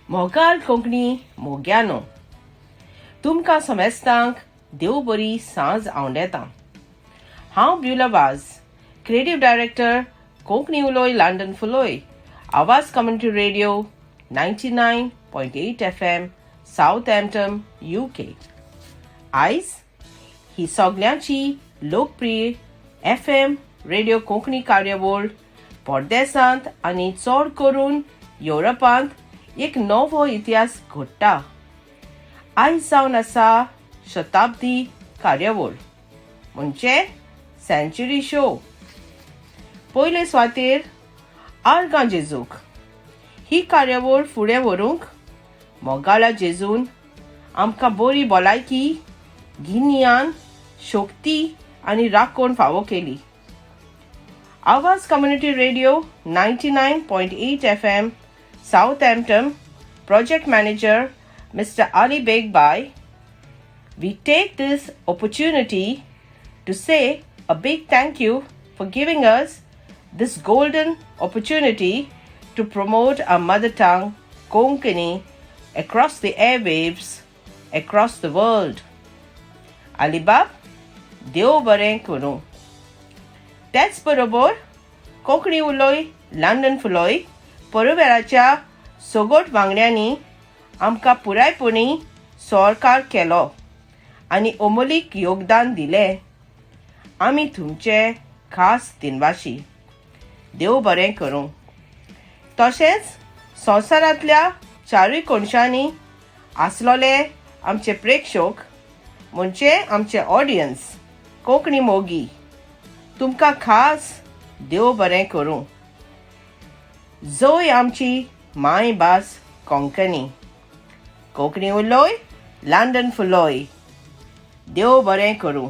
मोगाळ कोंकणी मोग्यानो, तुमकां समेस्तांक देव बरी सांज आवंडेता. हांव ब्युला वाज, क्रिएटीव डायरेक्टर, कोंकणी उलोय लंडन फुलोय, आवाज community radio 99.8 FM, Southampton, UK. आयज ही सगल्यांची लोकप्रिय FM radio Konkani कार्यावळ परदेसांत आनी चड करून युरोपांत एक नवो इतिहास घडटा. आयज जावन आसा शताब्दी कार्यावळ, म्हणजे सेंच्युरी शो. पयले सुवातेर आर्गां जेजूक. ही कार्यावळ फुडें व्हरूंक मोगाळा जेजून आमकां बरी भलायकी, गिन्यान, शक्ती आनी राखण फावो केली. आवाज community radio 99.8 FM, Southampton, project manager Mr. Ali Beg Bhai, we take this opportunity to say a big thank you for giving us this golden opportunity to promote our mother tongue, Konkani, across the airwaves, across the world. Alibab, देव बरें करूं. त्याच बरोबर Konkani उलोय London फुलोय परिवाराच्या सगट वांगड्यांनी आमकां पुरायपणी सहकार केलो आनी अमोलीक योगदान दिलें. आमी तुमचे खास दिनवाशी. देव बरें करूं. तशेंच संवसारांतल्या चारूय कोनशांनी आसलोले आमचे प्रेक्षक, म्हणजे आमचे ऑडियन्स, कोंकणी मोगी, तुमकां खास देव बरें करूं. जय आमची मायभास कोंकणी. कोंकणी उलोय, लंडन फुलोय. देव बरें करूं.